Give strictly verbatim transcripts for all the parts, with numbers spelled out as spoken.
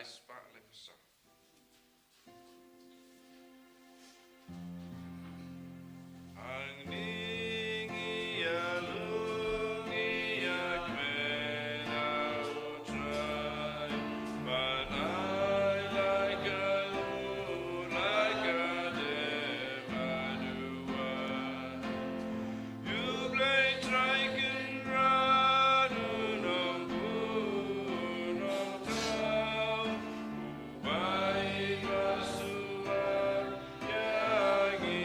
Spah leh pisa. Ang ning ïa lung ïa kmen au trai, ban ai like a u like a de ma du wa. U Blei Trai Kynrad u nongbuh u nongthaw, u bai ba sumar ïa ngi.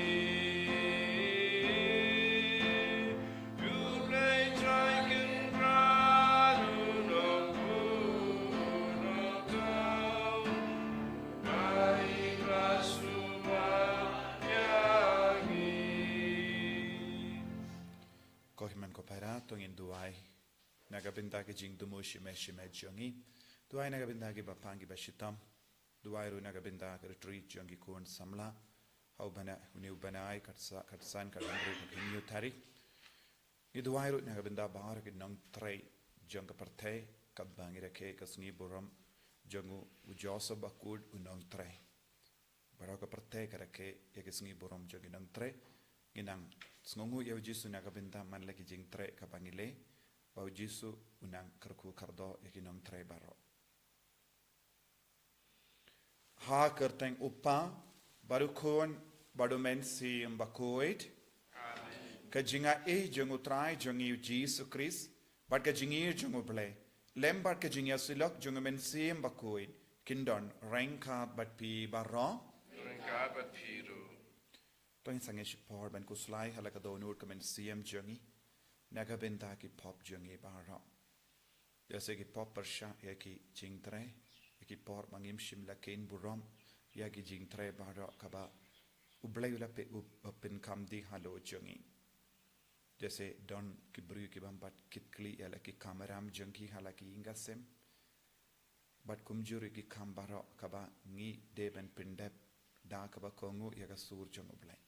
U Blei Trai Kynrad u nongbuh u nongthaw, u bai ba sumar ïa ngi. Ko hynmen ko para, to ngin duwai na ka bynta ki jingthmu shimet shimet jong ngi. Duwai na ka bynta ki bapang ki bashitom. Duwai ruh na ka bynta ka retreat jong ki khun samla ha u bnai, une u bnai, ka tsa-, ka tsan, ka hynriew, ka hynñiew tarik. Ngi duwai ruh na ka bynta baroh ki nongtrei jong ka pyrthei, katba ngi rakhe ïa ka sngi burom jong u, u Joseph Bakut u nongtrei. Baroh ka pyrthei ka rakhe ïa ka sngi burom jong ki nongtrei. Ngi nang sngewnguh ïa u Jisu na ka bynta man la ki jingtrei kaba ngi leh, ba u Jisu u nang kyrkhu kyrdoh ïa ki nongtrei baroh. Ha ka kyrteng u Kpa, bad u Khun, bad u Mynsiem Bakhuid. Ka jingaiei jong u Trai jong ngi u Jisu Khrist, bad ka jingïeit jong u Blei, lem bad ka jingïasyllok jong u Mynsiem Bakhuid, kin don ryngkat bad phi baroh. Ryngkat bad phi ruh. To ngin sangeh shipor ban khuslai ha la ka dohnud ka mynsiem jong ngi, na ka bynta ki pop jong ngi baroh. Ïa ki pop pyrshah ïa ki jingtrei, ïa ki por ba ngim shym la kheiñ burom ïa ki jingtrei baroh kaba u Blei u la pyn-, u, u pynkham dih halor jong ngi. Ïa don ki briew ki bym pat kit khlieh ïa la ki kam ram jong ki ha la ki ïing ki sem. Bad kumjuh ruh ki kam baroh kaba ngi dei ban pyndep da kaba kohnguh ïa ka sur jong u Blei.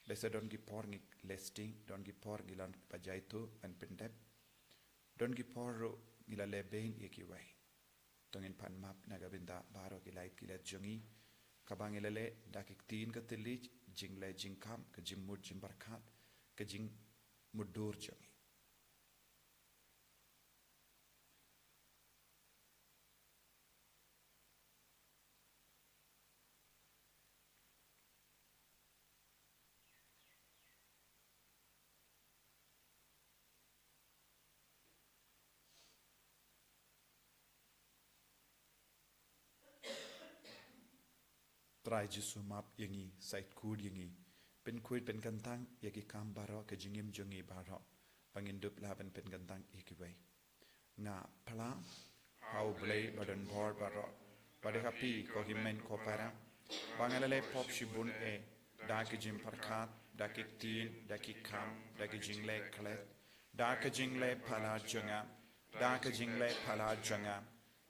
Lehse don ki por ngi leh sting, don ki por ngi la wan ba jaituh ban pyndep. Don ki por ruh ngi la leh beiñ ïa kiwei. To ngin pan map na ka bynta baroh ki lait ki lait jong ngi kaba ngi la leh da ki ktien ka thylliej, jingleh jingkham, ka jingmut jingpyrkhat, ka jingmutdur jong ngi. Trai Jisu, map ïa ngi, shait khuid ïa ngi, pynkhuid pynkyntang ïa ki kam baroh, ka jingim jong ngi baroh, ba ngin dup lah ban pynkyntang ïa kiwei. Nga phla ha U Blei ba don bor baroh, bad ha phi ko hynmen ko para, ba nga la leh pop shibun eh, da ki jingpyrkhat, da ki ktien, da ki kam, da ki jingleh klet, da ki jingleh palat jong nga, da ki jingleh palat jong nga,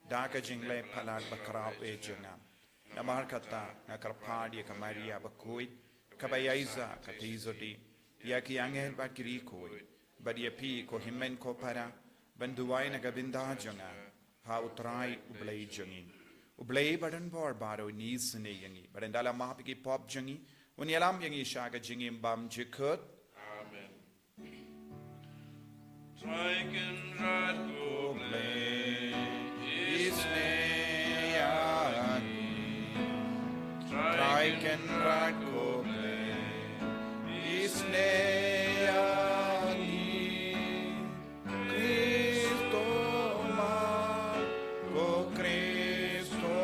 da ki jingleh palat bakhraw eh jong nga. Namar kata nga kyrpad ïa ka Maria bakhuid, kaba ïaishah ka theisotti, ïa ki angel bad ki riewkhuid, bad ïa phi ko hynmen ko para, ban duwai na ka bynta jong nga ha U Trai U Blei jong ngi. U Blei ba don bor baroh un isynei ïa ngi, bad un da la map ïa ki pop jong ngi, un ïalam ïa ngi sha ka jingim bymjukut. Amen. Trai Kynrad ko Blei, isynei ïa ngi. Trai Kynrad ko Blei, isynei ïa ngi. Khrist to map, ko Khrist to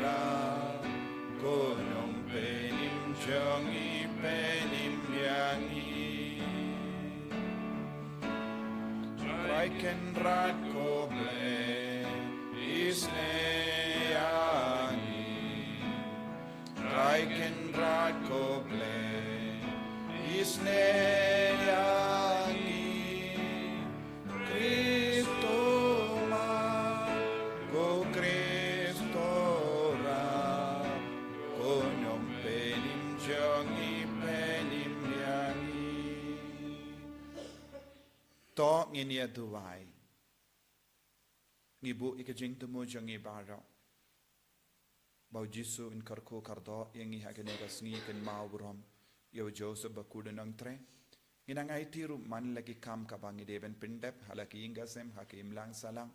rah, ko nongpynim jong ngi, pynim ïa ngi. Trai Kynrad ko Blei, isynei ïa ngi. Trai Kynrad ko Blei, isynei ïa ngi. Khrist to map, ko Khrist to rah, ko nongpynim jong ngi, pynim ïa ngi. To ngin ïa duwai. Ngi buh ïa ka jingthmu jong ngi baroh ba u Jisu un kyrkhu kyrdoh ïa ngi ha kane ka sngi kynmaw burom ïa u Joseph Bakhuid u nongtrei. Ngin nang aiti ruh man la ki kam kaba ngi dei ban pyndep ha la ki ïing ki sem, ha ki imlang sahlang,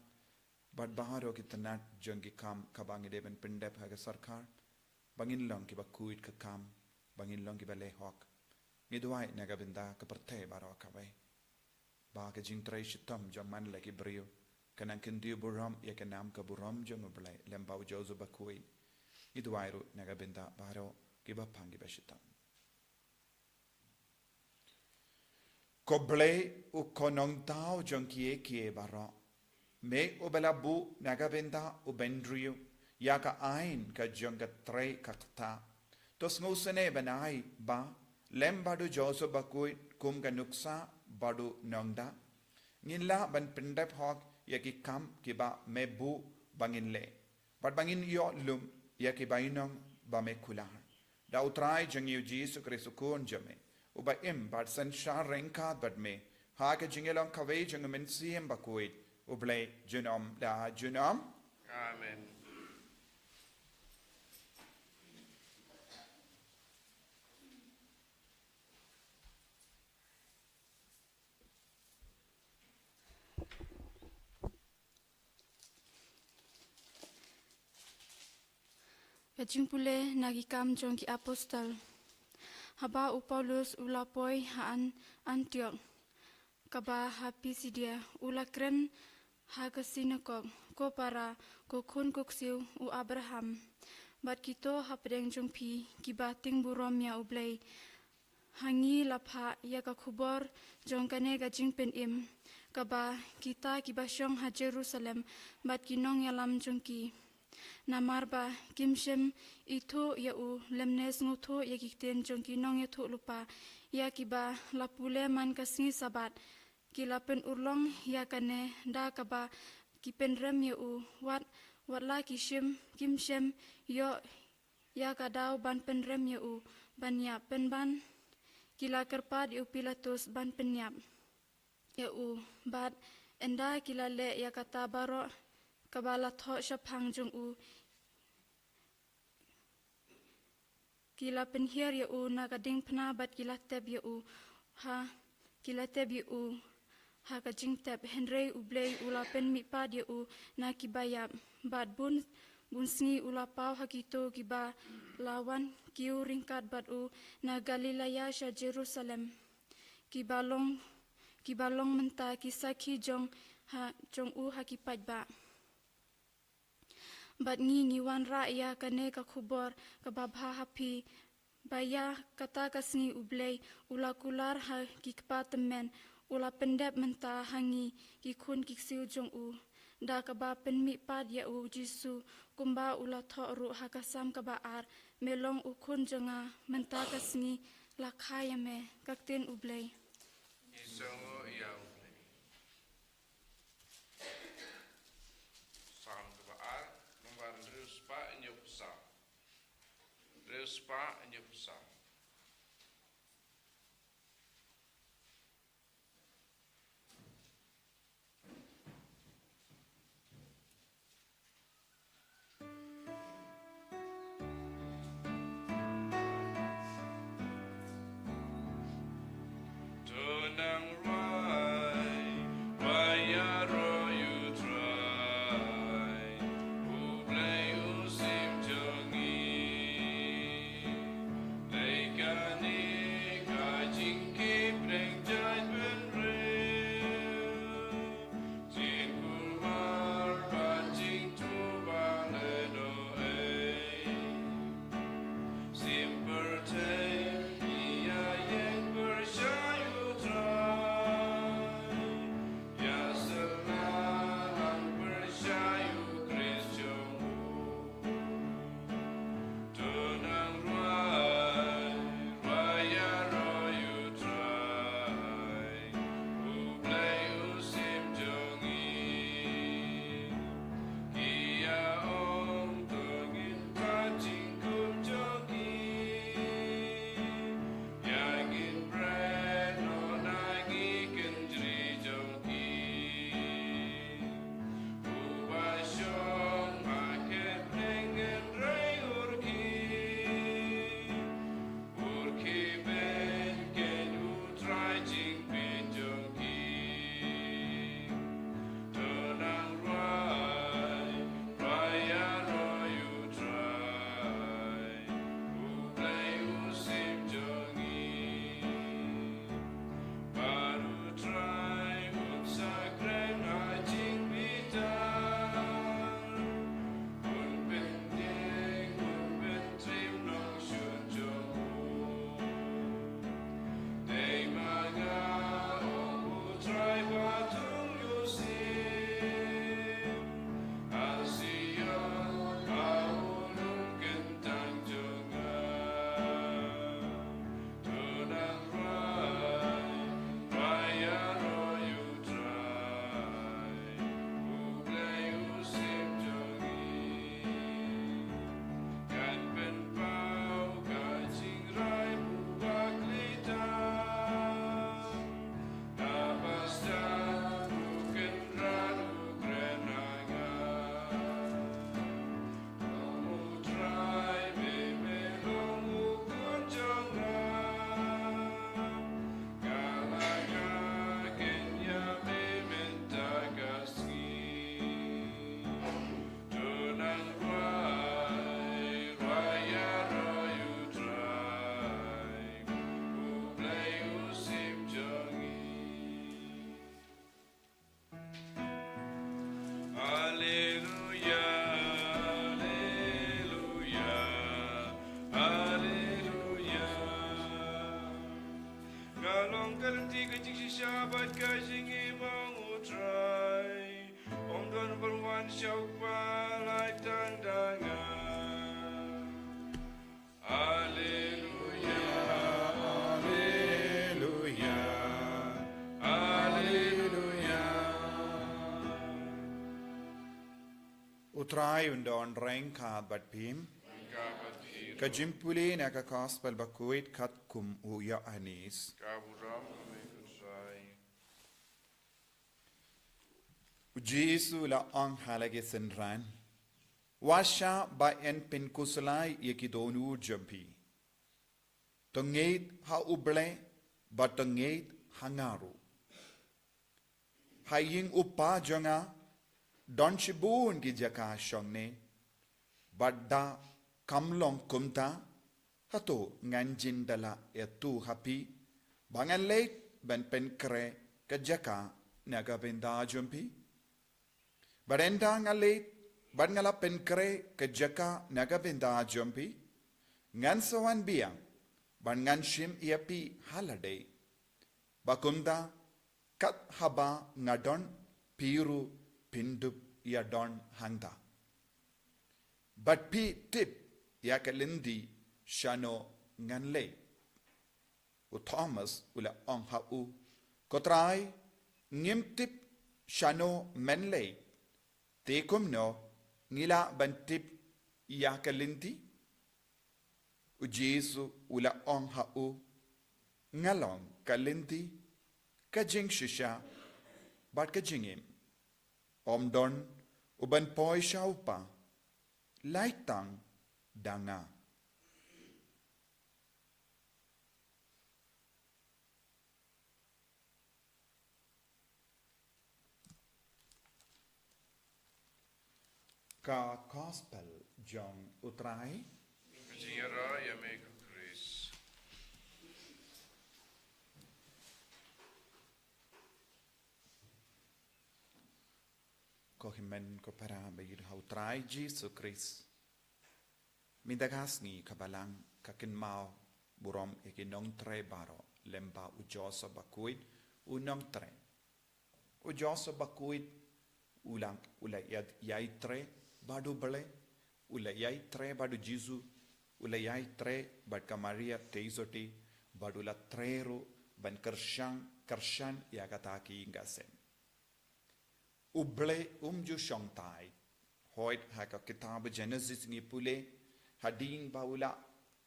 bad baroh ki tnat jong ki kam kaba ngi dei ban pyndep ha ka sorkar, ba ngin long kiba khuid ka kam, ba ngin long kiba leh hok. Ngi duwai na ka bynta ka pyrthei baroh kawei, ba ka jingtrei shitom jong man la ki briew kan nang kyntiew burom ïa ka nam ka burom jong U Blei lem bad u Joseph Bakhuid. Ngi duwai ruh na ka bynta baroh kiba pang kiba shitom. Ko Blei, u ko Nongthaw jong kiei kiei baroh, me uba la buh na ka bynta u bynriew ïa ka aiñ ka jong ka treikakta, to sngewsynei ban ai ba lem bad u Joseph Bakhuid kum ka nuksa bad u nongda, ngin lah ban pyndep hok ïa ki kam kiba me buh ba ngin leh, bad ba ngin ïoh lum ïa ki bainong ba me kular. Da U Trai jong ngi U Jisu Khrist U Khun jong me, uba im bad synshar ryngkat bad me ha ka jingïalong kawei jong U Mynsiem Bakhuid, U Blei junom la junom. Amen. Ka jingpule na Ki Kam jong ki Apostol. Haba u Paulus u la poi ha An-, Antiok, kaba ha Pisidia, u la kren ha ka sinagog, Ko para, ko khun ko ksiew u Abraham, bad kito hapdeng jong phi kiba tieng burom ïa U Blei, ha ngi la phah ïa ka khubor jong kane ka jingpynim, kaba kita kiba shong ha Jerusalem bad ki nongïalam jong ki, namar ba kim shym ithuh ïa u lymne sngewthuh ïa ki ktien jong ki nongïathuhlypa, ïa kiba la pule man ka sngi Sabbath, ki la pynurlong ïa kane da kaba ki pynrem ïa u, wat, wat la ki shym, kim shym ïoh ïa ka daw ban pynrem ïa u ban ïap. Pynban ki la kyrpad ïa u Pilatus ban pynïap ïa u, bad ynda ki la leh ïa kata baroh kaba la thoh shaphang jong u, ki la pynhiar ïa u na ka diengphna bad ki la tep ïa u ha, ki la tep ïa u ha ka jingtep. Hynrei U Blei u la pynmihpat ïa u na kiba ïap, bad bun, bun sngi u la paw ha kito kiba la wan kiew ryngkat bad u na Galilaïa sha Jerusalem, kiba long, kiba long mynta ki sakhi jong ha, jong u ha ki paidbah. Bad ngi ngi wanrah ïa kane ka khubor kaba bha ha phi, ba ïa kata ka sngi U Blei u la kular ha ki kpa tymmen, u la pyndep mynta ha ngi ki khun ki ksiew jong u, da kaba pynmihpat ïa u Jisu, kumba u la thoh ruh ha ka Salm kaba ar: Me long u khun jong nga, mynta ka sngi la kha ïa me. Ka ktien U Blei. Ngi sngew ïa U Blei. Salm kaba ar, nombar hynriew spah hynñiew phew saw. Hynriew spah hynñiew phew saw. Jingim ong U Trai, ong don ban wan sha U Kpa lait tang da nga. Alleluia, alleluia, alleluia. U Trai un don ryngkat bad phi. Ryngkat bad phi. Ka jingpule na ka Gospel bakhuid katkum u Ïoannis. Ka burom ïa me ko Trai. U Jisu u la ong ha la ki synran, wat shah ba yn pynkhuslai ïa ki dohnud jong phi. To ngeit ha U Blei bad to ngeit ha nga ruh. Ha ïing U Kpa jong nga don shibun ki jaka shong ne. Bad da kam long kumta, hato ngan jin da la ïathuh ha phi ba ngan leit ban pynkhreh ka jaka na ka bynta jong phi? Bad ynda nga leit bad nga la pynkhreh ka jaka na ka bynta jong phi, ngan sa wan biang bad ngan shim ïa phi ha lade, ba kumta kat haba nga don, phi ruh phin dup ïa don hangta. Bad phi tip ïa ka lynti shano ngan leit? U Thomas u la ong ha u, ko Trai, ngim tip shano men leit, te kumno ngi lah ban tip ïa ka lynti? U Jisu u la ong ha u, nga long ka lynti, ka jingshisha bad ka jingim. Ym don u ban poi sha U Kpa, lait tang da nga. Ka Gospel jong U Trai. Ka jingïarap ïa me ko Khrist. Ko hynmen ko para ba ïeit ha U Trai Jisu Khrist. Mynta ka sngi ka Balang ka kynmaw burom ïa ki nongtrei baroh, lem bad u Joseph bakhuid u nongtrei. U Joseph bakhuid u la, u la ïa, ïai trei bad U Blei, u la ïai trei bad U Jisu, u la ïai trei bad ka Maria Theisotti, bad u la trei ruh ban kyrshan, kyrshan ïa kata ka ïing ka sem. U Blei um ju shong tight. Hooid ha ka kitab Genesis ngi pule, hadien ba u la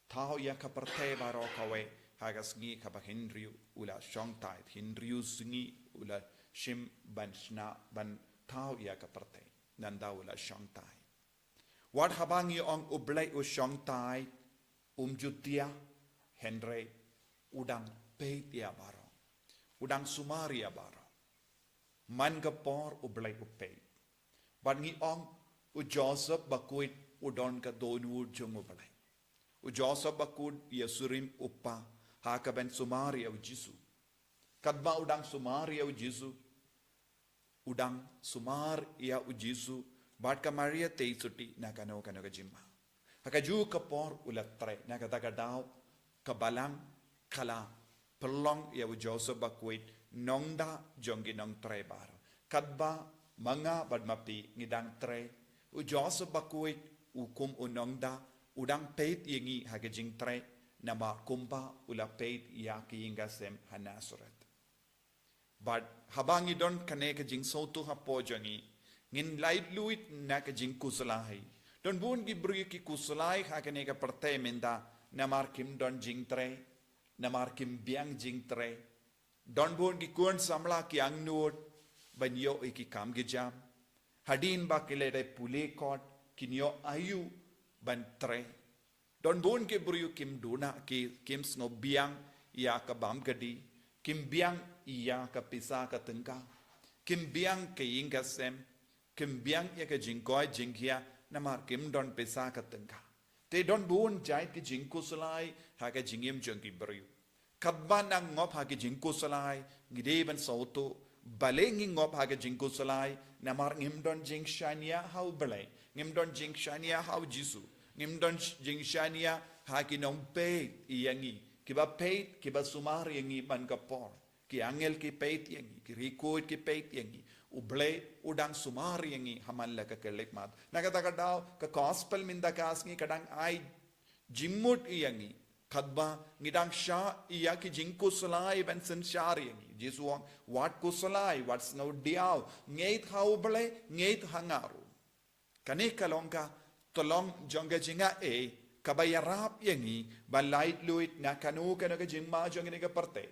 thaw ïa ka pyrthei baroh kawei, ha ka sngi kaba hynriew u la shong tight, hynriew sngi u la shim ban shna ban thaw ïa ka pyrthei. Nangta u la shong tight. Wat haba ngi ong U Blei u shong tight, um ju tiah, hynrei u dang peit ïa baroh. U dang sumar ïa baroh. Man ka por U Blei u peit. Bad ngi ong u Joseph bakhuid u don ka dohnud jong U Blei. U Joseph bakhuid u ïa surim u kpa ha kaban sumar ïa U Jisu. Katba u dang sumar ïa U Jisu, u dang sumar ïa U Jisu bad ka Maria Theisotti na kano kano ka jingma. Ha kajuh ka por u la trei, na kata ka daw ka Balang ka la pynlong ïa u Joseph bakhuid nongda jong ki nongtrei baroh. Katba ma nga bad ma phi ngi dang trei, u Joseph bakhuid u kum u nongda, u dang peit ïa ngi ha ka jingtrei, namar kumba u la peit ïa ka ïing ka sem ha Nazareth. Bad haba ngi don kane ka jingsngewthuh hapoh jong ngi, ngin laitluid na ka jingkhuslai. Don bun ki briew ki khuslai ha kane ka pyrthei mynta, namar kim don jingtrei, namar kim biang jingtrei. Don bun ki khun samla ki angnud ban ïoh ïa ki kam ki jam. Hadien ba ki la dep pule kot, kin ïoh aïu ban trei? Don bun ki briew kim duna, ki, kim sngewbiang ïa ka bam ka dih, kim biang ïa ka pisa ka tyngka, kim biang ka ïing ka sem, kim biang ïa ka jingkoit jingkhiah namar kim don pisa ka tyngka. Te don bun jait ki jingkhuslai ha ka jingim jong ki briew. Katba nang ngop ha ki jingkhuslai, ngi dei ban sngewthuh, balei ngi ngop ha ki jingkhuslai, namar ngim don jingshaniah ha U Blei, ngim don jingshaniah ha U Jisu, ngim don sh-, jingshaniah ha ki nongpeit ïa ngi, kiba peit, kiba sumar ïa ngi man ka por. Ki angel ki peit ïa ngi, ki riewkhuid ki peit ïa ngi. U Blei u dang sumar ïa ngi ha man la ka khyllipmat. Na kata ka daw ka gospel mynta ka sngi ka dang ai jingmut ïa ngi. Katba ngi dang shah ïa ki jingkhuslai ban synshar ïa ngi. Jisu u ong, wat khuslai, wat sngewdiaw, ngeit ha U Blei, ngeit ha nga ruh. Kane ka long ka tyllong jong ka jingaiei kaba ïarap ïa ngi ban laitluid na kano kano ka jingma jong kane ka pyrthei.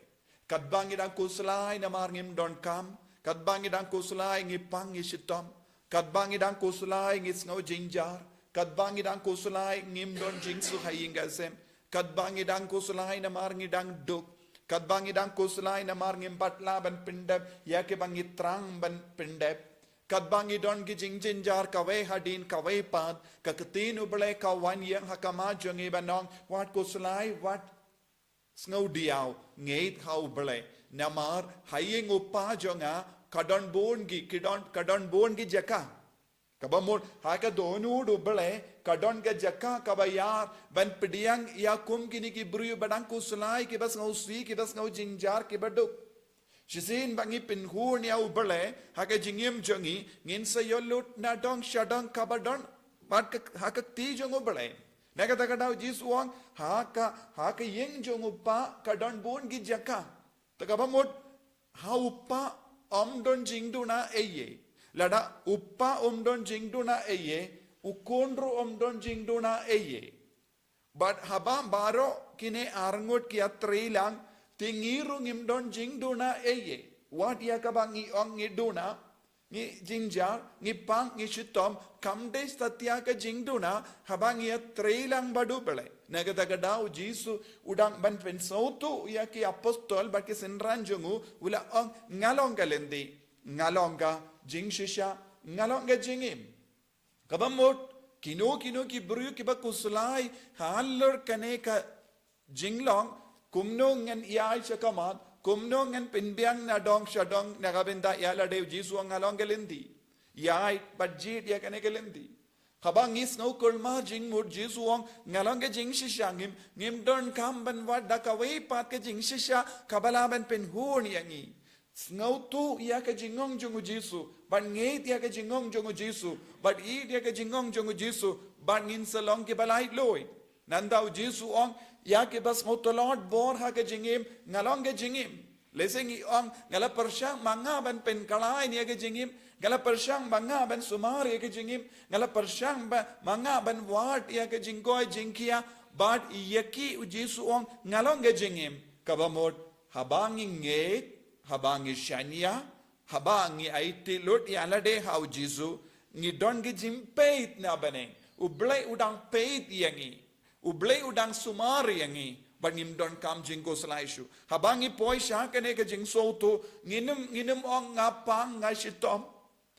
Katba ngi dang khuslai namar ngim donkam, katba ngi dang khuslai ngi pang ngi shitom, katba ngi dang khuslai ngi sngew jynjar, katba ngi dang khuslai ngim don jingsuk ha ïing ka sem, katba ngi dang khuslai namar ngi dang duk, katba ngi dang khuslai namar ngim pat lah ban pyndep ïa kiba ngi thrang ban pyndep, katba ngi don ki jingjynjar kawei hadien kawei pat, ka ktien U Blei ka wan ïeng ha khmat jong ngi ban ong, wat khuslai, wat sngewdiaw, ngeit ha U Blei. Namar ha ïing U Kpa jong nga ka don bun ki, ki don, ka don bun ki jaka. Kaba mut ha ka dohnud U Blei ka don ka jaka kaba ïar ban pdiang ïa kum kine ki briew ba dang khuslai, kiba sngewsih, kiba sngew jynjar, kiba duk. Shisien ba ngi pynhun ïa U Blei ha ka jingim jong ngi, ngin sa ïoh lut na dong sha dong kaba don bad ka, ha ka kti jong U Blei. Na kata ka daw Jisu u ong, ha ka, ha ka ïing jong U Kpa ka don bun ki jaka. Te kaba mut ha U Kpa ym don jingduna eiei. Lada U Kpa um don jingduna eiei, U Khun ruh um don jingduna eiei. Bad haba baroh kine arngut ki ïatrei lang, te ngi ruh ngim don jingduna eiei. Wat ïa kaba ngi ong ngi duna, ngi jynjar, ngi pang, ngi shitom, kam dei satia ka jingduna haba ngi ïatrei lang bad U Blei. Na kata ka daw Jisu u dang ban pynsngewthuh ïa ki apostol bad ki synran jong u, u la ong, nga long ka lynti, nga long ka jingshisha, nga long ka jingim. Kaba mut kino kino ki briew kiba khuslai halor kane ka jinglong, kumno ngan ïaid sha khmat, kumno ngan pynbiang na dong sha dong na ka bynta ïa lade? U Jisu u ong, nga long ka lynti. Ïaid bad jied ïa kane ka lynti. Haba ngi sngew kulmar jingmut, Jisu u ong, nga long ka jingshisha, ngim, ngim donkam ban wad da kawei pat ka jingshisha kaba lah ban pynhun ïa ngi. Sngewthuh ïa ka jingong jong U Jisu, bad ngeit ïa ka jingong jong U Jisu, bad ïeit ïa ka jingong jong U Jisu, bad ngin sa long kiba laitluid. Nangta U Jisu u ong ïa kiba sngew tlot bor ha ka jingim, nga long ka jingim. Lehse ngi ong, nga la pyrshang ma nga ban pynkhlaiñ ïa ka jingim, nga la pyrshang ma nga ban sumar ïa ka jingim, nga la pyrshang ba, ma nga ban wad ïa ka jingkoit jingkhiah, bad ïa ki U Jisu u ong, nga long ka jingim. Kaba mut haba ngi ngeit, haba ngi shaniah, haba ngi aiti lut ïa lade ha U Jisu, ngi don ki jingpeit na bneng. U Blei u dang peit ïa ngi. U Blei u dang sumar ïa ngi. Bad ngim donkam jingkhuslai shuh. Haba ngi poi sha kane ka jingsngewthuh, ngin ym, ngin ym ong nga pang, nga shitom,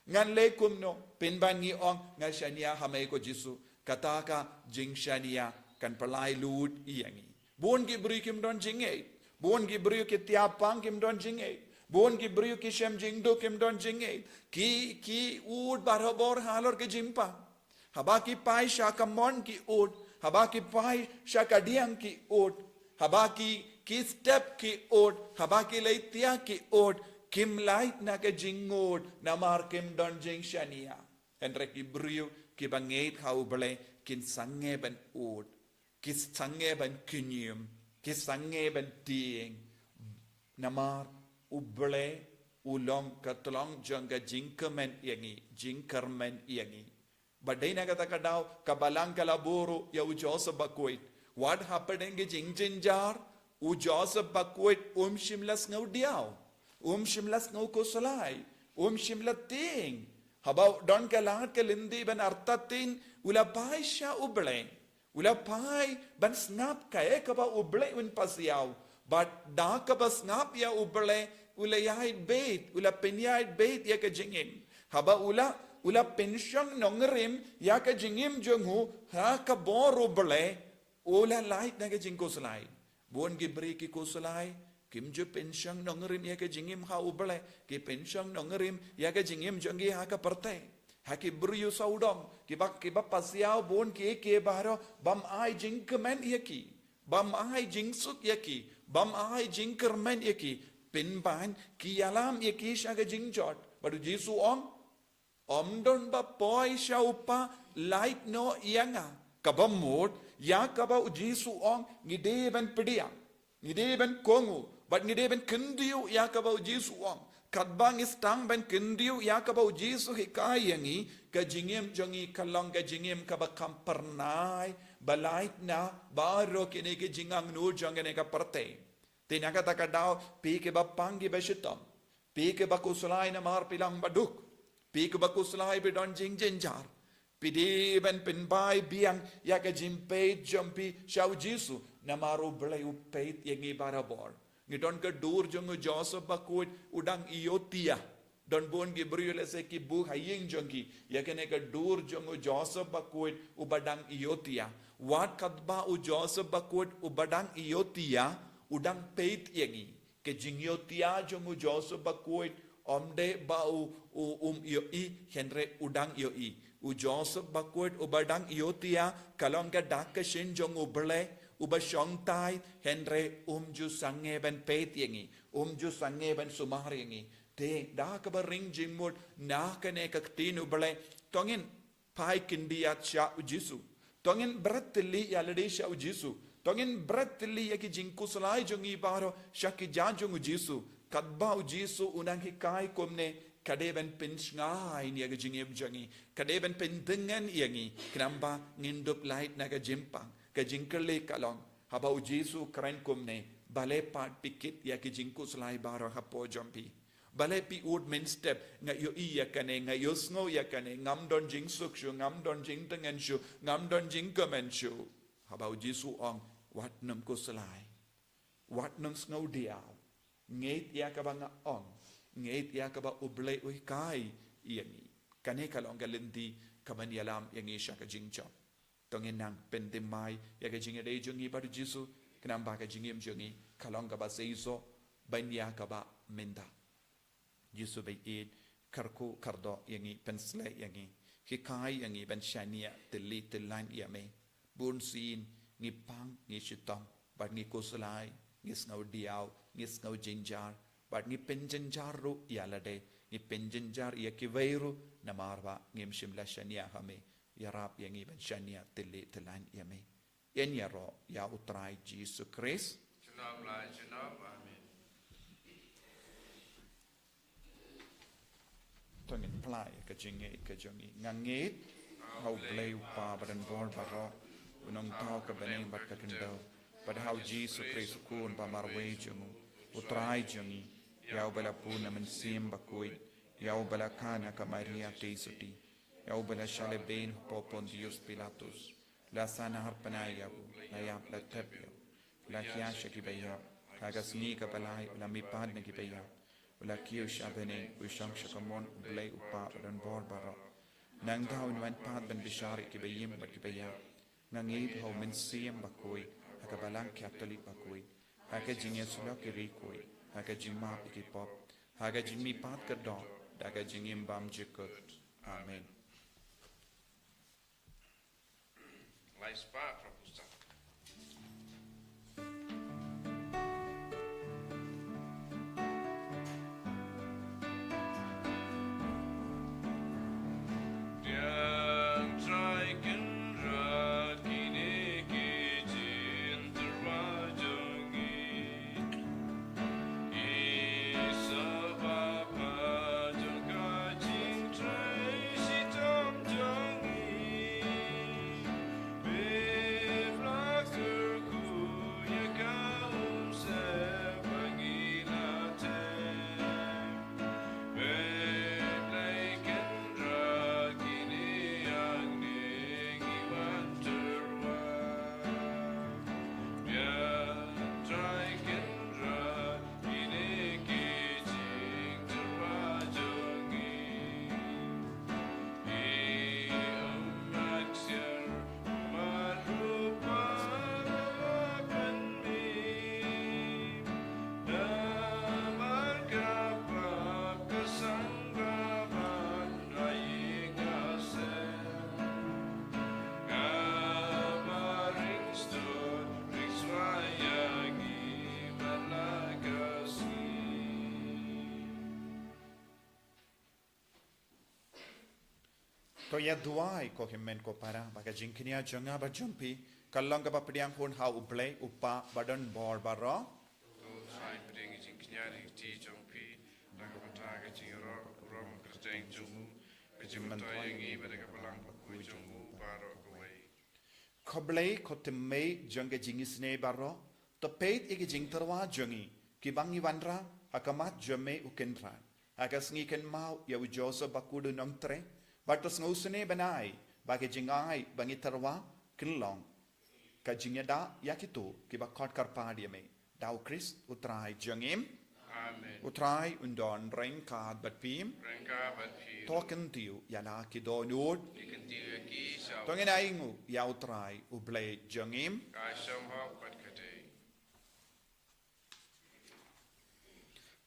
ngan leh kumno, pynban ngi ong nga shaniah ha me ko Jisu. Kata ka jingshaniah kan pynlait lut ïa ngi. Bun ki briew kim don jingngeit. Bun ki briew ki tiap pang kim don jingngeit. Bun ki briew ki shem jingduk kim don jingngeit. Ki, ki ud barabor halor ki jingpang. Haba ki phai sha kamon ki ud. Haba ki phai sha kadiang ki ud. Haba ki, ki step ki ud. Haba ki leit thiah ki ud. Kim lait na ka jingngud namar kim don jingshaniah. Hynrei ki briew kiba ngeit ha U Blei kin sangeh ban ud. Ki sangeh ban kñium, ki sangeh ban tieng. Namar U Blei u long ka tlong jong ka jingkyrmen ïa ngi, jingkyrmen ïa ngi. Bad dei na kata ka daw ka Balang ka la buh ruh ïa u Joseph Bakhuid. Wat hapdeng ki jingjynjar, u Joseph Bakhuid um shym la sngewdiaw, um shym la sngewkhuslai, um shym la tieng. Haba u don ka lad ka lynti ban artatien, u la phai sha U Blei. U la phai ban sngap kaei kaba U Blei un pasiaw. Bad da kaba sngap ïa U Blei, u la ïaid beit, u la pynïaid beit ïa ka jingim. Haba u la, u la pynshong nongrim ïa ka jingim jong u ha ka bor U Blei, u la lait na ka jingkhuslai. Bun ki briew ki khuslai, kim ju pynshong nongrim ïa ka jingim ha U Blei, ki pynshong nongrim ïa ka jingim jong ki ha ka pyrthei. Ha ki briew sawdong, kiba, kiba pasiaw bun kiei kiei baroh, bym ai jingkmen ïa ki, bym ai jingsuk ïa ki, bym ai jingkyrmen ïa ki. Pynban ki ïalam ïa ki sha ka jingjot. Bad u Jisu u ong, ym don ba poi sha u Kpa lait noh ïa nga. Kaba mut, ïa kaba u Jisu u ong, ngi dei ban pdiang, ngi dei ban kohnguh, bad ngi dei ban kyntiew ïa kaba u Jisu u ong. Katba ngi sdang ban kyntiew ïa kaba u Jisu u hikai ïa ngi, ka jingim jong ngi ka long ka jingim kaba kham phyrnai, ba lait na baroh kine ki jingangnud jong kane ka pyrthei. Te na kata ka daw, phi kiba pang kiba shitom, phi kiba khuslai namar phi long baduk, phi kiba khuslai phi don jingjynjar, phi dei ban pynbai biang ïa ka jingpeit jong phi sha u Jisu, namar u Blei u peit ïa ngi barabor. Ngi don ka dur jong u Joseph Bakhuid, u dang ïohthiah. Don bun ki briew lehse ki buh ha ïing jong ki ïa kane ka dur jong u Joseph Bakhuid uba dang ïohthiah. Wat katba u Joseph Bakhuid uba dang ïohthiah u dang peit ïa ngi. Ka jingïohthiah jong u Joseph Bakhuid ym dei ba u, u um ïohi, hynrei u dang ïohi. U Joseph Bakhuid uba dang ïohthiah ka long ka dak ka shin jong u Blei uba shongthait, hynrei um ju sangeh ban peit ïa ngi, um ju sangeh ban sumar ïa ngi. Te da kaba ring jingmut na kane ka ktien u Blei, to ngin phai khyndiat sha u Jisu. To ngin bret thylli ïa lade sha u Jisu. To ngin bret thylli ïa ki jingkhuslai jong ngi baroh sha ki jait jong u Jisu. Katba u Jisu u nang hikai kumne, ka dei ban pynshngaiñ ïa ka jingim jong ngi, ka dei ban pyndyngngan ïa ngi, khnang ba ngin dup lait na ka jingpang, ka jingkylli ka long, haba u Jisu u kren kumne, balei pat phi kit ïa ki jingkhuslai baroh hapoh jong phi? Balei phi ud mynstep, nga ïohi ïa kane, nga ïohsngew ïa kane, ngam don jingsuk shuh, ngam don jingtyngen shuh, ngam don jingkmen shuh? Haba u Jisu u ong, wat nym khuslai, wat nym sngewdiaw. Ngeit ïa kaba nga ong, ngeit ïa kaba u Blei u hikai ïa ngi. Kane ka long ka lynti kaban ïalam ïa ngi sha ka jingjop. To ngin nang pynthymmai ïa ka jingïadei jong ngi bad u Jisu, khnang ba ka jingim jong ngi ka long kaba seisoh ban ïa kaba mynta. Jisu ba ïeit, kyrkhu kyrdoh ïa ngi, pynshlei ïa ngi, hikai ïa ngi ban shaniah thylli thyllan ïa me. Bunsien ngi pang, ngi shitom, bad ngi khuslai, ngi sngewdiaw, ngi sngewjynjar, bad ngi pynjynjar ruh ïa lade, ngi pynjynjar ïa kiwei ruh, namar ba ngim shym la shaniah ha me. Ïarap ïa ngi ban shaniah thylli thyllan ïa me. Ïaroh ïa u Trai Jisu Khrist. Junom la junom, amen. To ngin phla ïa ka jingngeit ka jong ngi. Nga ngeit ha u Blei u Kpa badonbor baroh, u nongthaw ka bneng bad ka khyndew, bad ha u Jisu Khrist u Khun ba marwei jong u, u Trai jong ngi, ïa uba la bun na Mynsiem Bakhuid, ïa uba la kha na ka Maria Theisotti, ïa uba la shah lehbeiñ hapoh Pontius Pilatus, la sahnarphna ïa u, la ïap, la thep ïa u, la khia sha kiba ïap, ha ka sngi kaba lai u la mihpat na kiba ïap, u la kiew sha bneng, u shong sha kamon u Blei u Kpa badonbor baroh. Nangta un wan pat ban bishar ïa kiba im bad kiba ïap. Nga ngeit ha u Mynsiem Bakhuid, ha ka Balang Katholik bakhuid, ha ka jingïasyllok ki riewkhuid, ha ka jingmap ïa ki pop, ha ka jingmihpat kyrdoh, da ka jingim bymjukut. Amen. Lai spah phra phew saw. Tiang Trai Kynrad, kine ki jingtyrwa jong ngi. Isa Baba jong ka jingtrei shitom jong ngi. Bill To ïa duwai ko hynmen ko para, ba ka jingkñia jong nga bad jong phi kan long kaba pdiang hun ha U Blei, U Kpa badonbor baroh. To Trai, pdiang ïa ka jingkñia ha ka kti jong phi, da ka bynta ka jingïaroh, ka burom, ka kyrteng jong u, ka jingmyntoi ïa ngi bad ka balang bakhuid jong u baroh kawei. Ko Blei, ko tymmen jong ka jingisynei baroh, to peit ïa ka jingtyrwa jong ngi, kiba ngi wanrah ha khmat jong me u Kynrad, ha ka sngi kynmaw ïa u Joseph Bakhuid u nongtrei, bad to sngewsynei ban ai ba ka jingai ba ngi tyrwa kan long ka jingïada ïa kito kiba khot kyrpad ïa me, da U Khrist U Trai jong ngi. Amen. U Trai un don ryngkat bad phi. Ryngkat bad phi. To kyntiew ïa la ki dohnud. Ngi kyntiew ïa ki sha. To ngin ainguh ïa U Trai U Blei jong ngi. Ka shong hok bad ka dei.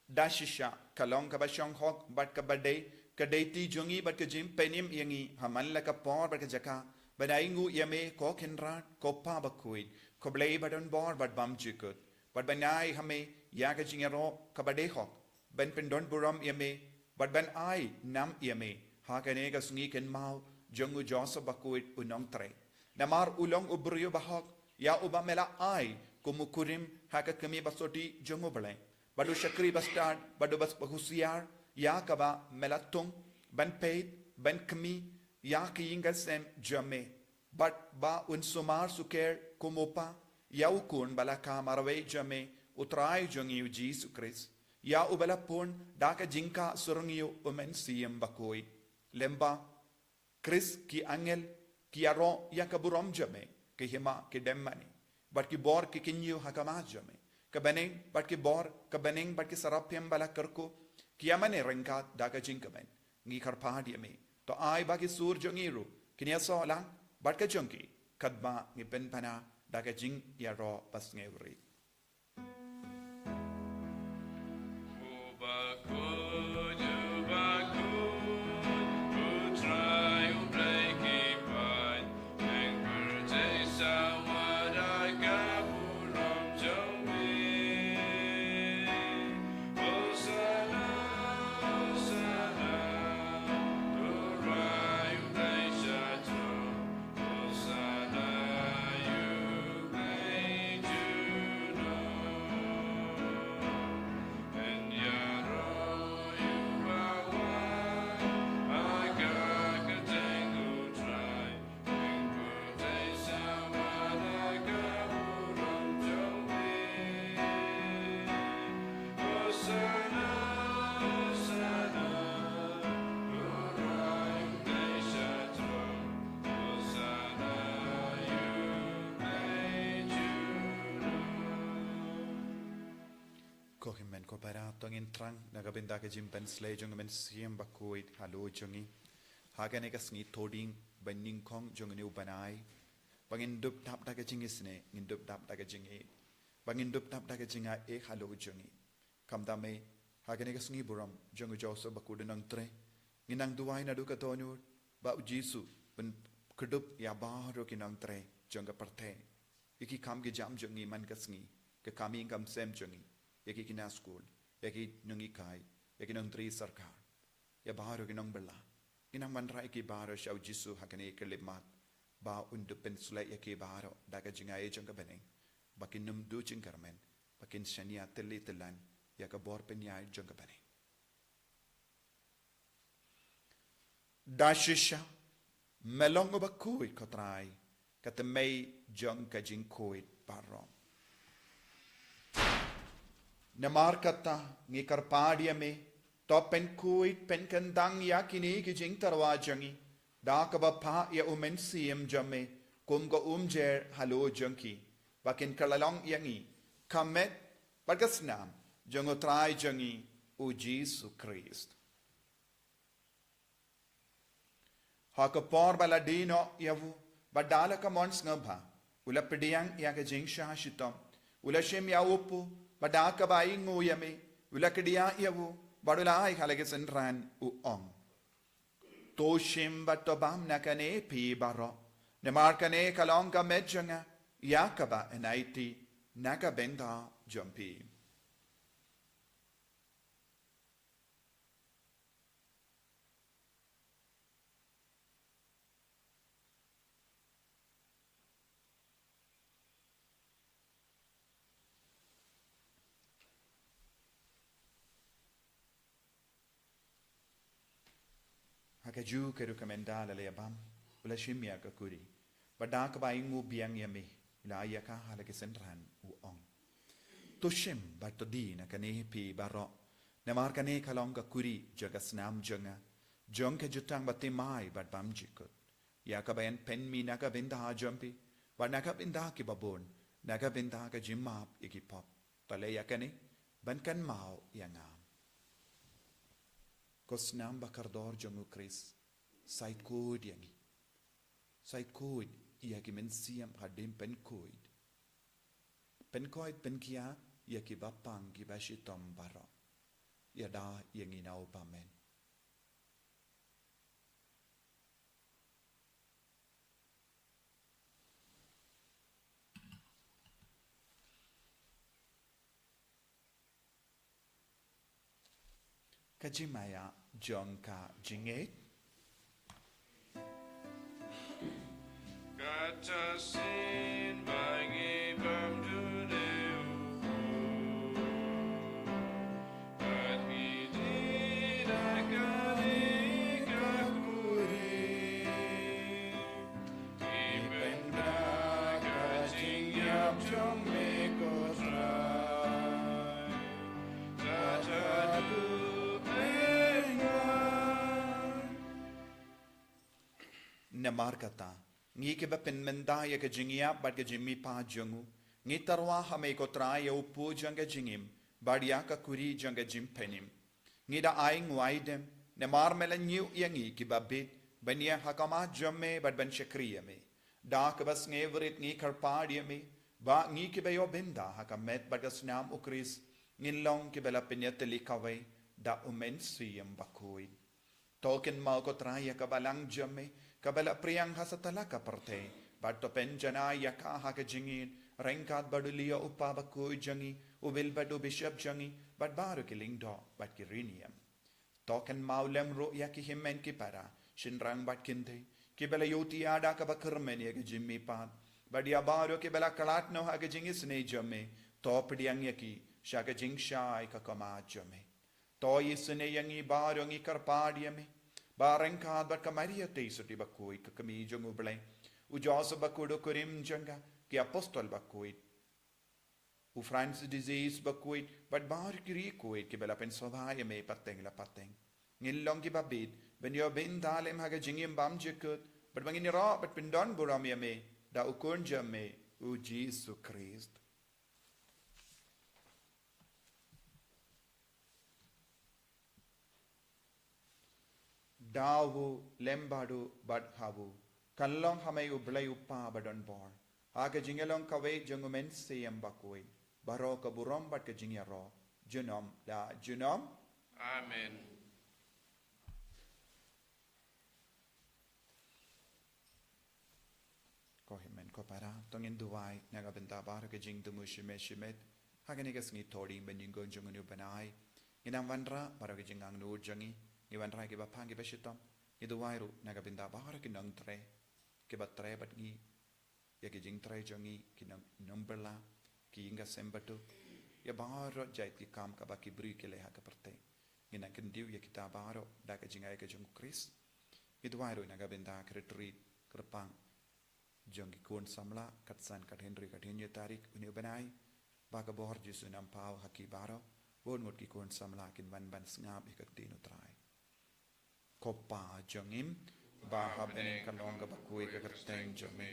Da shisha ka long kaba shong hok bad kaba dei, ka dei ti jong ngi bad ka jingpynim ïa ngi ha man la ka por bad ka jaka, ban ainguh ïa me ko Kynrad, ko Kpa bakhuid, ko Blei badonbor bad bymjukut, bad ban ai ha me ïa ka jingïaroh kaba dei hok, ban pyndonburom ïa me bad ban ai nam ïa me ha kane ka sngi kynmaw jong u Joseph Bakhuid u nongtrei. Namar u long u briew bahok ïa uba me la ai kum u kurim ha ka kmie basotti jong U Blei, bad u shakri bastad bad uba husiar ïa kaba me la thung ban peit, ban khmih ïa ka ïing ka sem jong me, bad ba un sumar sukher kum u kpa ïa u Khun ba la kha marwei jong me, U Trai jong ngi U Jisu Khrist, ïa uba la pun da ka jingkah surngiew U Mynsiem Bakhuid. Lem bad Khrist ki angel ki ïaroh ïa ka burom jong me, ki hima ki dem mane, bad ki bor ki kynñiew ha khmat jong me. Ka bneng bad ki bor, ka bneng bad ki saraphim ba la kyrkhu, ki ïa mane ryngkat da ka jingkmen. Ngi kyrpad ïa me, to ai ba ki sur jong ngi ruh kin ïasoh lang bad ka jong ki, katba ngi pynpaw da ka jingïaroh basngewrit. Ko hynmen ko para, to ngin thrang na ka bynta ka jingpynslei jong U Mynsiem Bakhuid halor jong ngi ha kane ka sngi Thohdieng ba nyngkong jong une u bnai, ba ngin dup dap da ka jingisynei, ngin dup dap da ka jingïeit, ba ngin dup dap da ka jingaiei halor jong ngi. Khamtam eh, ha kane ka sngi burom jong u Joseph Bakhuid u nongtrei, ngin nang duwai naduh ka dohnud ba U Jisu un kdup ïa baroh ki nongtrei jong ka pyrthei, ïa ki kam ki jam jong ngi man ka sngi, ka kam ïing kam sem jong ngi, ïa ki khynnah skul, ïa ki nonghikai, ïa ki nongtrei sorkar, ïa baroh ki nongbylla. Ngin nang wanrah ïa ki baroh sha U Jisu ha kane ka khyllipmat, ba un dup pynslei ïa ki baroh da ka jingaiei jong ka bneng, ba kin ym duh jingkyrmen, ba kin shaniah tylli tyllan ïa ka bor pynïaid jong ka bneng. Da shisha me long uba khuid, ko Trai, ka tymmen jong ka jingkhuid baroh. Namar kata ngi kyrpad ïa me, to pynkhuid pynkyndang ïa kine ki jingtyrwa jong ngi da kaba phah ïa U Mynsiem jong me kum ka umjer halor jong ki, ba kin kylla long ïa ngi ka met bad ka snam jong U Trai jong ngi U Jisu Khrist. Ha ka por ba la die noh ïa u, bad da la ka mon sngewbha, u la pdiang ïa ka jingshah shitom, u la shim ïa u kpu, bad da kaba ainguh ïa me, u la kdiah ïa u, bad u la ai ha la ki synran, u ong: To shim bad to bam na kane phi baroh, namar kane ka long ka met jong nga ïa kaba yn aiti na ka bynta jong phi. Kajuh ka ruh ka mynta la leh bam, u la shim ïa ka kuri. Bad da kaba ïnguh biang ïa me, u la ai ïa ka ha la ki synran, u ong: To shim bad to die na kane phi baroh, namar kane ka long ka kuri jong ka snam jong nga, jong ka jutang bathymmai bad bymjukut, ïa kaba yn pynmih na ka bynta jong phi bad na ka bynta kiba bun, na ka bynta ka jingmap ïa ki pop. To leh ïa kane ban kynmaw ïa nga. Ko snam ba kordor jong u Khrist, sa ïeit khuid ïa ngi. Sa ïeit khuid ïa ki mynsiem hadien pynkhuid. Pynkhuid pynkhia ïa kiba pang kiba shitom baroh. Ïada ïa ngi na u bymman. Ka jingmaïa jong ka jingngeit. Kata sien ba ngi bam dune u bad ngi die na kane ka kuri. Ngi pynbna ka jingïap jong me ko Trai. Tata du pynbna. Namar kata, ngi kiba pynmynta ïa ka jingïap bad ka jingmihpat jong u, ngi tyrwa ha me ko Trai ïa u pud jong ka jingim bad ïa ka kuri jong ka jingpynim. Ngi da ai nguaidem, namar me la ñiew ïa ngi kiba bit ban ïeng ha khmat jong me bad ban shakri ïa me. Da kaba sngewrit ngi kyrpad ïa me ba ngi kiba ïoh bynta ha ka met bad ka snam u Khrist ngin long kiba la pynïatylli kawei da u Mynsiem Bakhuid. To kynmaw ko Trai ïa ka balang jong me kaba la phriang ha satlak ka pyrthei, bad to pynjanai ïa ka ha ka jingïeit ryngkat bad u Leo u Kpa Bakhuid jong ngi, u Wilbert u Bishop jong ngi, bad baroh ki lyngdoh bad ki riewniam. To kynmaw lem ruh ïa ki hynmen ki para, shynrang bad kynthei, kiba la ïohi da kaba kyrmen ïa ka jingmihpat bad ïa baroh kiba la khlad noh ha ka jingisynei jong me. To pdiang ïa ki sha ka jingshai ka khmat jong me. To isynei ïa ngi baroh, ngi kyrpad ïa me ba ryngkat bad ka Maria Theisotti Bakhuid ka kmie jong u Blei, u Joseph Bakhuid u kurim jong ka, ki apostol bakhuid, u Francis de Sales Bakhuid bad baroh ki riewkhuid kiba la pynsngewbha ïa me pateng la pateng, ngin long kiba bit ban ïoh bynta lem ha ka jingim bymjukut, bad ba ngin ïaroh bad pyndonburom ïa me da u Khun jong me, u Jisu Khrist. Da u, lem bad u, bad ha u, kan long ha me u Blei u Kpa badonbor, ha ka jingïalong kawei jong u Mynsiem Bakhuid, baroh ka burom bad ka jingïaroh junom la junom. Amen. Ko hynmen ko para, to ngin duwai na ka bynta baroh ka jingthmu shimet shimet ha kane ka sngi Thohdieng Banyngkong jong une u bnai. Ngin nang wanrah baroh ka jingangnud jong ngi, ngi wanrah kiba pang kiba shitom, ngi duwai ruh na ka bynta baroh ki nongtrei kiba trei bad ngi, ïa ki jingtrei jong ngi, ki nong, nongbylla, ki ïing ka sem baduk, ïa baroh jait ki kam kaba ki briew ki leh ha ka pyrthei. Ngin nang kyntiew ïa kita baroh da ka jingai ka jong u Khrist. Ngi duwai ruh na ka bynta ka retreat kyrpang jong ki khun samla, kat san kat hynriew kat hynñiew tarik une u bnai, ba ka bor Jisu nang paw ha ki baroh, bun ngut ki khun samla kin wan ban sngap ïa ka ktien u Trai. Ko Pa jong ngi, ba ha bneng, kan long kaba khuid ka kyrteng jong me,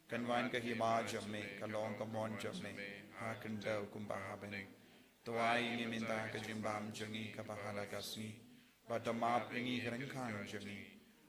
kan wan ka hima jong me, kan long ka mon jong me ha khyndew kumba ha bneng. To ai ïa ngi mynta ka jingbam jong ngi kaba ha la ka sngi, bad to map ïa ngi ki ryngkang jong ngi,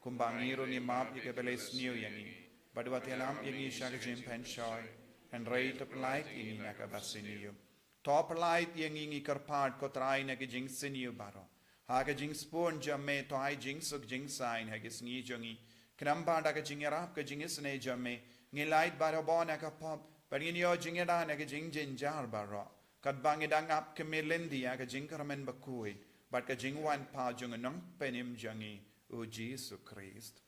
kumba ngi ruh ngi map ïa kiba leh sniew ïa ngi, bad wat ïalam ïa ngi sha ka jingpynshoi, hynrei to pyllait ïa ngi na kaba sniew. To pyllait ïa ngi, ngi kyrpad ko Trai, na ka jingsniew baroh. Ha ka jingsbun jong me to ai jingsuk jingsaiñ ha ki sngi jong ngi, khnang ba da ka jingïarap ka jingisynei jong me, ngin lait baroh bor na ka pop, bad ngin ïoh jingïada na ka jingjynjar baroh, katba ngi dang ap khmih lynti ïa ka jingkyrmen bakhuid bad ka jingwan paw jong u Nongpynim jong ngi, u Jisu Khrist.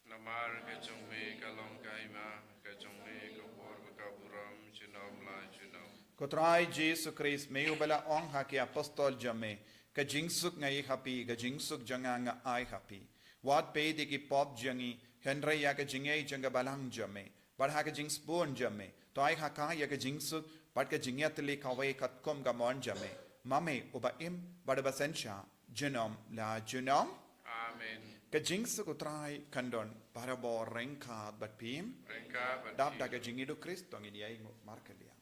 Namar ka jong me ka long ka hima, ka jong me ka bor bad ka burom junom la junom. Ko Trai Jisu Khrist, me uba la ong ha ki apostol jong me, ka jingsuk nga ïoh ha phi, ka jingsuk jong nga nga ai ha phi. Wat peit ïa ki pop jong ngi, hynrei ïa ka jingïeit jong ka balang jong me, bad ha ka jingsbun jong me, to ai ha ka ïa ka jingsuk bad ka jingïatylli kawei katkum ka mon jong me, ma me uba im bad uba synshar junom la junom. Amen. Ka jingsuk U Trai kan don barabor ryngkat bad phi. Ryngkat bad phi. Dap da ka jingïeit U Khrist to ngin ïai nguh markylliang.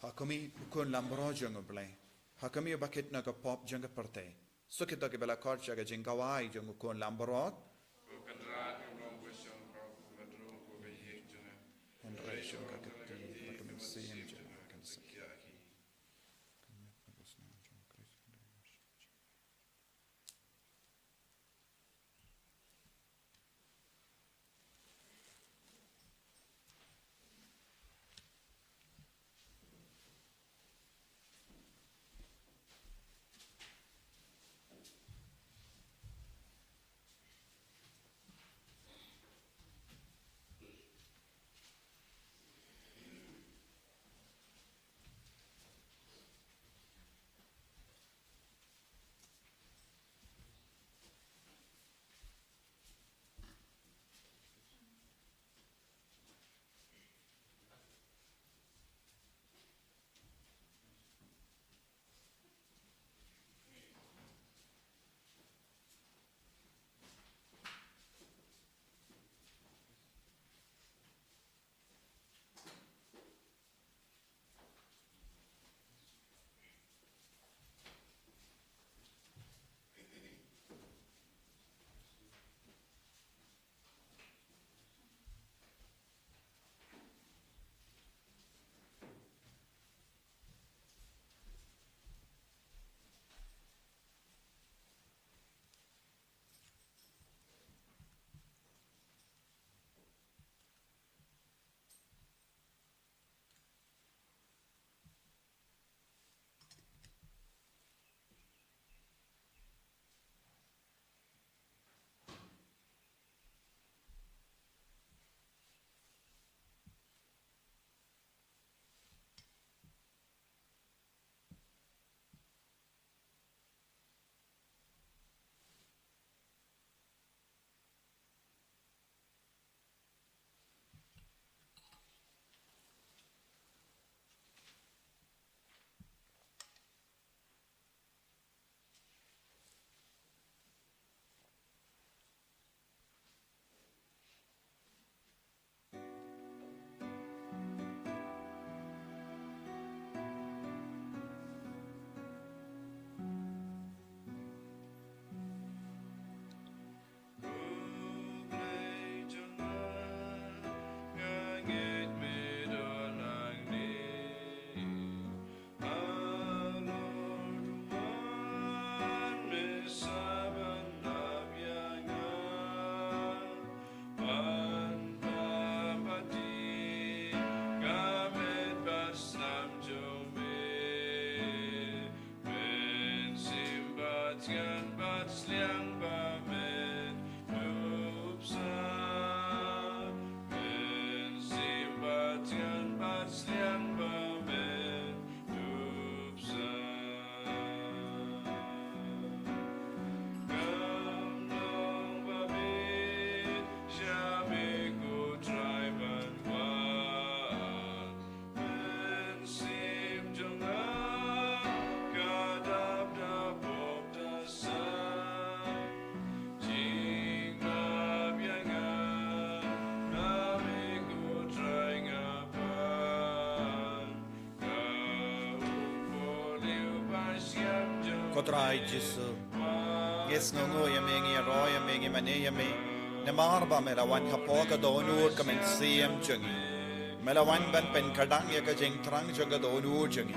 Ha khmih, u khun lamro jong U Blei. Ha khmih, uba kit na ka pop jong ka pyrthei. Suk ïa kito kiba la khot sha ka jingkhawai jong u khun lamro. Ko Kynrad, ngam long ba shong hok, ba drung ko ba ïeng jong nga. Hynrei shong ha ka kti bad ka mynsiem jong nga kan sa. Ko Trai Jisu, ngi sngewnguh ïa me, ngi ïaroh ïa me, ngi mane ïa me. Namar ba me la wan hapoh ka dohnud ka mynsiem jong ngi. Me la wan ban pynkhlaiñ ïa ka jingthrang jong ka dohnud jong ngi.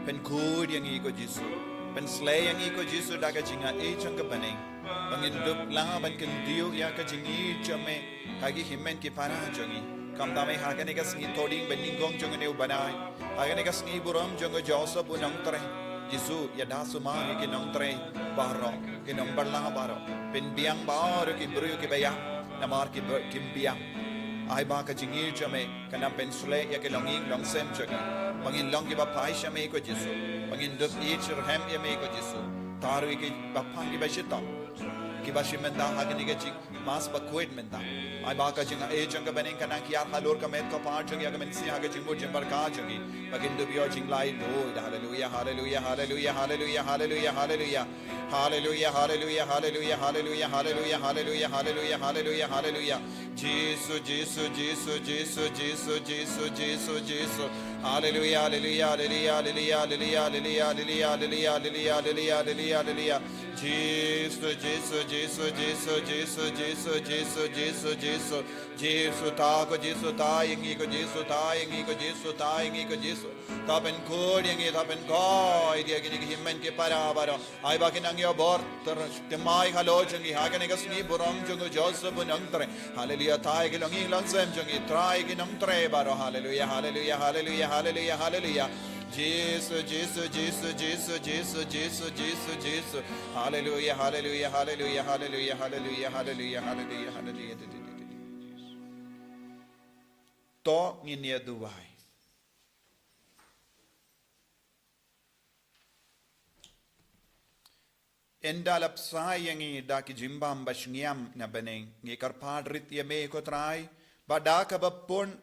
Pynkhuid ïa ngi ko Jisu. Pynshlei ïa ngi ko Jisu da ka jingai jong ka bneng. Ba ngin dup lah ban kyntiew ïa ka jingïeit jong me ha ki hynmen ki para jong ngi. Kumta me ha kane ka sngi thohdieng banyngkong jong une u bnai, ha kane ka sngi burom jong u Joseph u nongtrei, Jisu, ïada sumar ïa ki nongtrei baroh, ki nongbylla baroh. Pynbiang baroh ki briew kiba ïap namar ki ba, kim biang. Ai ba ka jingïeit jong me kan nang pynshlei ïa ki longïing longsem jong ngi. Ba ngin long kiba phai sha me ko Jisu. Ba ngin dup ïeit shitrhem ïa me ko Jisu. Tharai kiba phai kiba shitom, kiba shim bynta ha kane ka jing Mass bakhuid mynta. Ai ba ka jingaiei jong ka bneng kan nang hiar halor ka met ka par jong ngi, ha ka mynsiem, ha ka jingmut jingpyrkhat jong ngi. Ba kin dup ïoh jinglaitluid. Haleluia, haleluia, haleluia, haleluia, haleluia, haleluia. Haleluia, haleluia, haleluia, haleluia, haleluia, haleluia, haleluia, haleluia, haleluia. Jisu, Jisu, Jisu, Jisu, Jisu, Jisu, Jisu, Jisu. Haleluia, haleluia, haleluia, haleluia, haleluia, haleluia, haleluia, haleluia, haleluia, haleluia, haleluia. Jisu, Jisu, Jisu, Jisu, Jisu, Jisu, Jisu, Jisu, Jisu. Jisu, tha ko Jisu, tha ïa ngi ko Jisu, tha ïa ngi ko Jisu, tha ïa ngi ko Jisu. Tha pynkhuid ïa ngi, tha pynkhuid ïa kine ki hynmen ki para baroh. Ai ba kin nang ïoh bor tyrwa thymmai halor jong ngi ha kane ka sngi burom jong u Joseph u nongtrei. Haleluia, tha ïa ki longïing longsem jong ngi, tha ïa ki nongtrei baroh. Haleluia, haleluia, haleluia, haleluia, haleluia. Jisu, Jisu, Jisu, Jisu, Jisu, Jisu, Jisu, Jisu. Haleluia, haleluia, haleluia, haleluia, haleluia, haleluia, haleluia, haleluia. To ngin ïa duwai. Ynda la bsa ïa ngi da ki jingbam ba shngiam na bneng, ngi kyrpad rit ïa me ko Trai, ba da kaba pun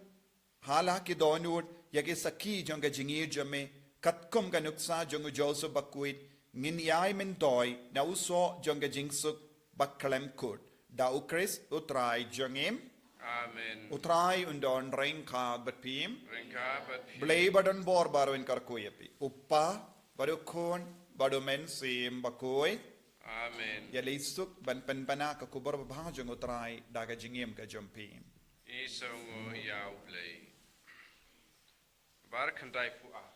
ha la ki dohnud ïa ki sakhi jong ka jingïeit jong me, katkum ka nuksa jong u Joseph bakhuid, ngin ïai myntoi na u soh jong ka jingsuk bakhlem kut. Da u Khrist u Trai jong ngi. Amen. U Trai un don ryngkat bad phi. Ryngkat bad phi. Blei ba don bor baroh un kyrkhu ïa phi. U Kpa, bad u Khun, bad u Mynsiem Bakhuid. Amen. Ïa leit suk ban pynbna ka khubor babha jong u Trai da ka jingim ka jong phi. Ngi sngewnguh ïa U Blei. Bar khyndai phew ar.